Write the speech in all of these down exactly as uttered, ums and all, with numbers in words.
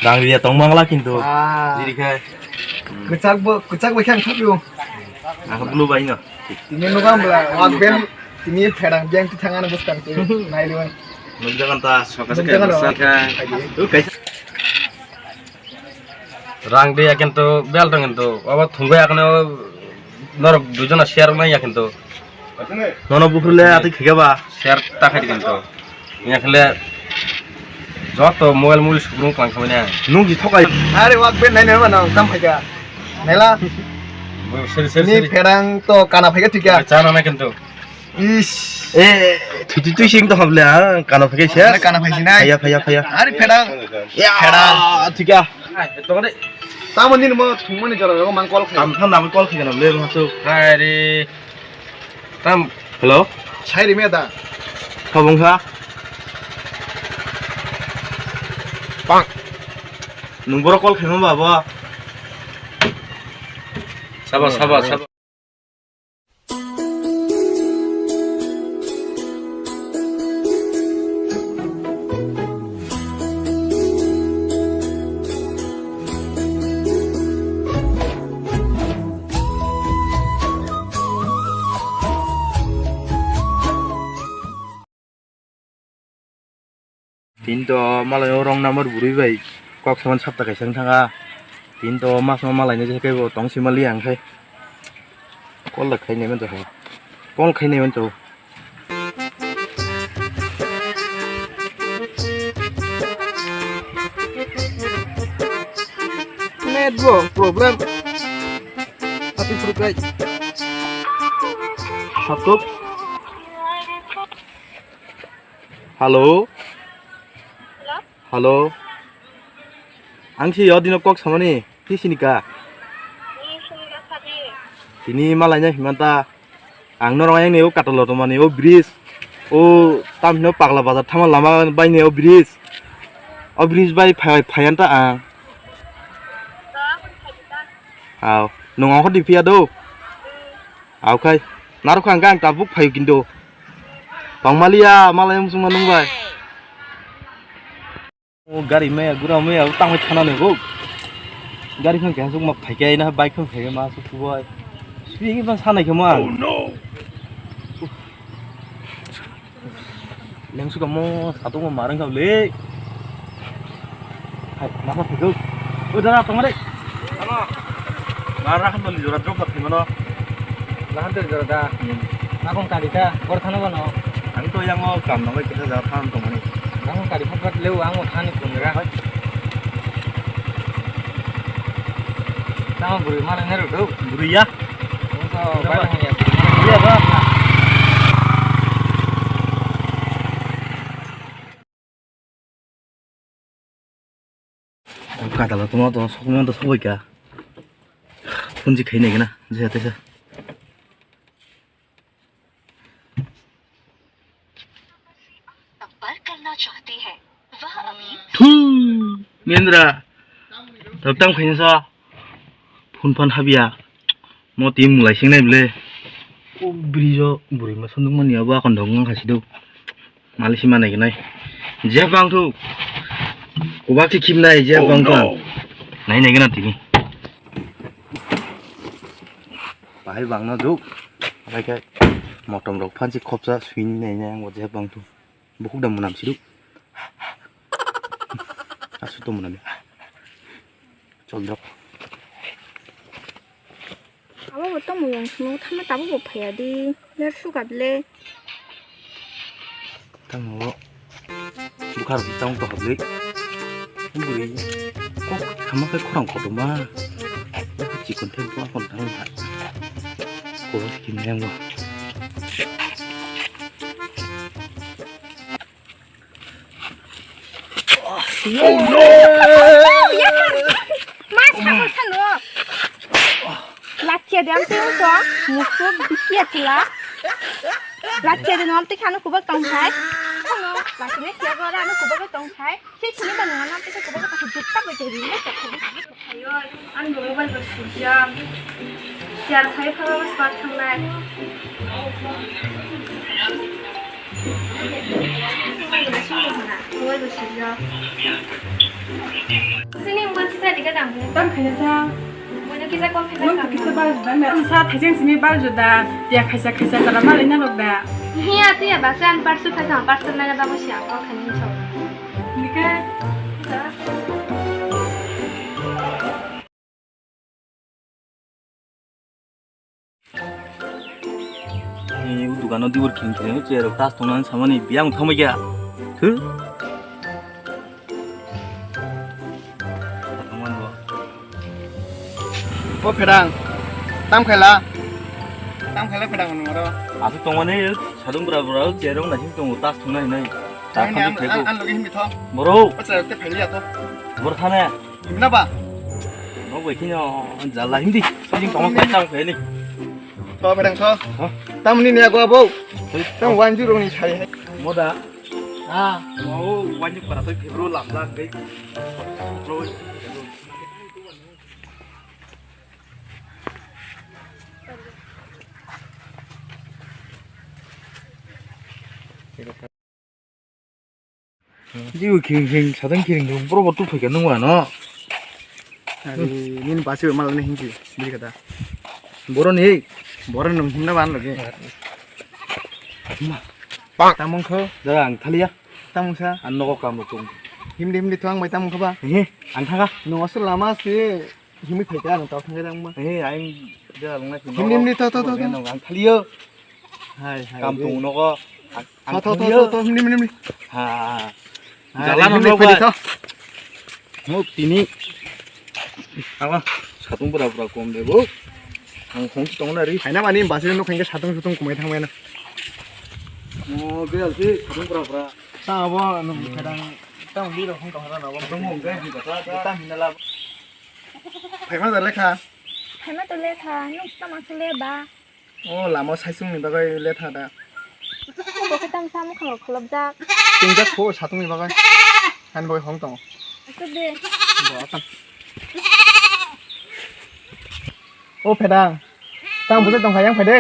Rang riya tong mangla kintu. Ah. Diri khai. Kwchak bo, kwchak bo khe ang thapio. Ang blue bai no. Tini nuga mla, wak ben, tini pherang biang ti thangana bwskang ti. Nai liwan. Nukjagan ta, soka soka. Nukjagan ta. Bwskang kha. Ayo. Tu kaisa. Rang de ya kintu bel dong kintu abo thungwi akhno norok duijona share nai ya kintu. Nono bukhurle atwi khikhe ba. Share ta khai kintu. Ya khle joto mobile mobile sukrung klang khamani ang. Nung ji thokai. Are wak ben nai nai ma nang tam phaika. Naila. Seri seri. Ni seri. Pherang to kana phaika thikya. Chana na kintu. Ish. Eh, thui thui thui sing to hable, ah, kano phai se. Kano phai sinai. Phaya, phaya, phaya. Ari phedang. Ya, phedang. Thik ya. Tamo nini mo thungmani jora rogo mang call khai. Tam tham nam call khai nam le mo so. Hai re. Tam. Hello. Sai ri me da. Khabong kha. Pak. Nung boro call khai mo ba bo. Saba, saba, saba. Tini to malai o wrong number bwrwi bai kok saman sapta kaisa wng thanga. Tini to mas ma malai nai je kebo tong si mali ang khai. Call da khai nai man to. Call khai nai man to. Net bo problem. Ati phurukai. Haptok. Hello. Hello. Hello. Ang si yo dino kok samani, ti sini ka? Ni sini ka sadi. Tini malai nya himanta. Ang norok yang ni o katalo to mani o bridge. O tam hino Pagla Bazar thama lama bai ni o bridge. O bridge bai phai, phai anta ang. Aw, nung ang hodi phiya do. Aw khai, narok ang gang tabuk phayu kintu. Tongmaliya, malai musung manung bai. O gari maya, gura maya, o tangwi thana ni go. Gari phang khe hasuk ma phaikhe, ina bike phang phaikhe ma suk bai. Sui bang sanai khe ma. Oh no. Lengsu kamo, satung ma marang kau le. Hai, masa phaigo. O dara, tong re. Ano. Mara kan toli jora drop khat mano. Lahan toli jora da. Hmm. Nakong kari ta, bor thano bono. Ang to yang o kam nang kita jara than tong mani. Nakong kari phat phat leu ang o thani phone ga. Hai. Tamo buri mala ne ro do. Buri ya. Ang to bai hanya. Iya ba. Kadala tongma to sokma to sobai ka. Punji khai nai gana je te sa. संपर्क करना चाहते हैं, वह अभी Thu, Mendra. Tok tam khaini sa. Phone phan habia. Mo ti mulai sing nai ble. O bridge o buri ma sanduk mani abo akon dong nang khasi do. Mali si manai gnai. Je bang thu. Kubak si khim nai je bang thu. Nai nai gana tini. Bahai bang no duk. Bahai kai. Motom rok phan si khopsa swing nai nai ang je bang thu. Bukuk da munam sidu. Asu to munam. Chol drop. Abo bo tamo yang simo thama tabo bo phaya di. Ler sukat le. Tamo bo. Bukhar tamo to habli. Buri. Kok thama kai khorang khotoma. Chikon them ko kon thang ha. Ko skin yang bo. Oh no! Ma sabo sano. Lachia de amte to musuk bisia tila. Lachia de no amte khano kubak tong thai. Lachia ne sia gora no kubak tong thai. Sini ba nunga nam tisa kubak ka jutta bai teri ne. Ayo, ang mobile ba sujam. Siar khai pha ba spa thangnai. Mobile ba sujam. Sini mungkin sisa tiga dam. Tam khaina sa. Bono kisa kok khaina. Mung kisa bal juda me. Sa thaijeng sini bal juda. Tiya khaisa khaisa jara malai na lok da. Hiya tiya ba san parsu khaisa parsu na ba ko siya kok khaina so. Nika. Ni dukano dibor khing khing chair tas tongna samani biyang thangma kya. Thu. O phedang. Tam khaila. Tam khaila phedang nungro. Asuk tongmani sadung bra bra chair rok naising tongo tas tongna hinai. Ang ni an an logi hindi tho. Boro. Bacha te phaili ya to. Boro thane. Himna ba? Nok bai khino jala hindi. Sijing tongma kai tang pheni. To berang to. Hah? Tamni ne agwa bo. Tang wanju rong ni sai hai. Moda. Ah. Mo wanju para to phibro lam lam gai. Bro. Jibo khing khing sadang khing khing boro bo tuphai kha nung mano. Ari nini basi bai malani hinki bili kata. Boro ni. Boro nung himna ban lagi. Tamung kho. Da ang thaliya. Tamung sa. An nogo kam rok tong. Himdi himdi thang bai tamung kho ba. He, ang thaga. Nung asal lama si. Himui phaikha ang tau thangkhe tangma. He, aing jera lungna sini. Himni, himni, to, to, to, to. Ang thaliyo. Hai, hai, kam tong nogo. To, to, to, to, himni, himni, himni. Ha. Jala no phaidi to. Mo tini. Aba, satung pura pura kom de bo. Ang khong tong na ri. Haina mani basi no khengke satung sutung kumai thangmai na. Mo be alsi satung pura pura. Ta abo no khadang ta undi ro khong kahara na bo. Tong mo be ta ta. Ta hinala. Phaima da lekha. Phaima to lekha, nung tamo se le ba. O lama saisung ni bagwi letha da. Bo khe tamo samung khalo kholobjak. Tingjak kho satung ni bagwi. Han bagwi hong tongo. Asuk de. Bo atam. O phedang. Tang bujai tong kha yang phai de.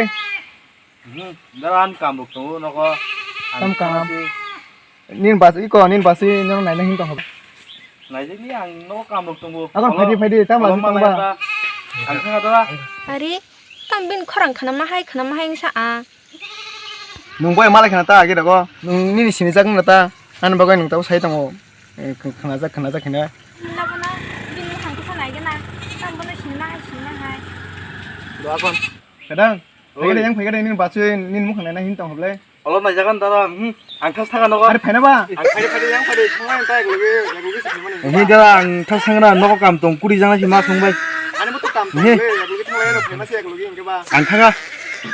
Hmm, dara an kam rok tongo nogo. Kam kam. Nin bas iko, nin bas i nang naina hin tong haba. Naijak ni ang nogo kam rok tongo. Akon phaidi phaidi, tamo asuk tongba. Ang khana dara. Ari, tam bin khorang khana ma hai, khana ma hai wngsa a. Nung bai malai khana ta agi dago. Nung nini sini jak nung ta. Ani bagwi nung tabo sai tongo. Eh, khana jak, khana jak khana. Nabo na bin mukhang kisa nai gana. Tam bono sini ma hai, sini ma hai. Do akon. Kadang. Oi. Phaikade yang phaikade nini basu nini mukhang naina hin tong hoble. Olo naijagan dara, hmm, ang thas thaga nogo. Are phaina ba? Ang phaide phaide yang phaide thangma yang ta ekloge, ekloge se thangmani. Ehe dara ang thas thangra nogo kam tong kuri jana si ma song bai. Ani mo to kam tong le, ekloge thangla ya phaima se ekloge hingke ba. Ang thaga.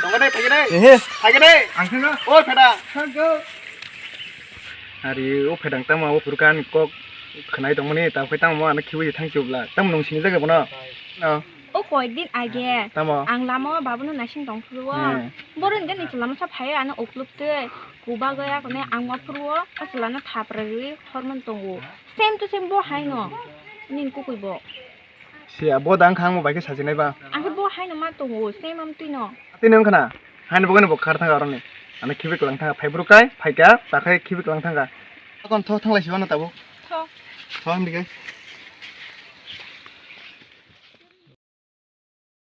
Tong de phaikade. Ehe. Phaikade. Ang thaga. Oi pheda. Thago. Ari o phedang tamo o purkan kok khnai tongmani ta phai tamo ano khiwi thang chubla. Tam nung sini jaga bono. O koidin age. Tamo. Ang lama o babono naising tong phuru o. Hmm. Boroni gani chwla masa phai ano ukluk twi kuba gaya kone ang ma phuru o. O chwla no thapra rwi hormon tongo. Same to same bo hai no. Nin kukui bo. Siya, bo dang khang mo bai khe sachi nai ba. Ang khe bo hai no ma tongo, same am twi no. Tini wng khna, hai no bo khar thang aroni. Ano khibi klang thang, phai bru kai, phai ka, ta khai khibi klang thang ka. Akon tho thang lai si ba no tabo. Tho. Tho him dikai.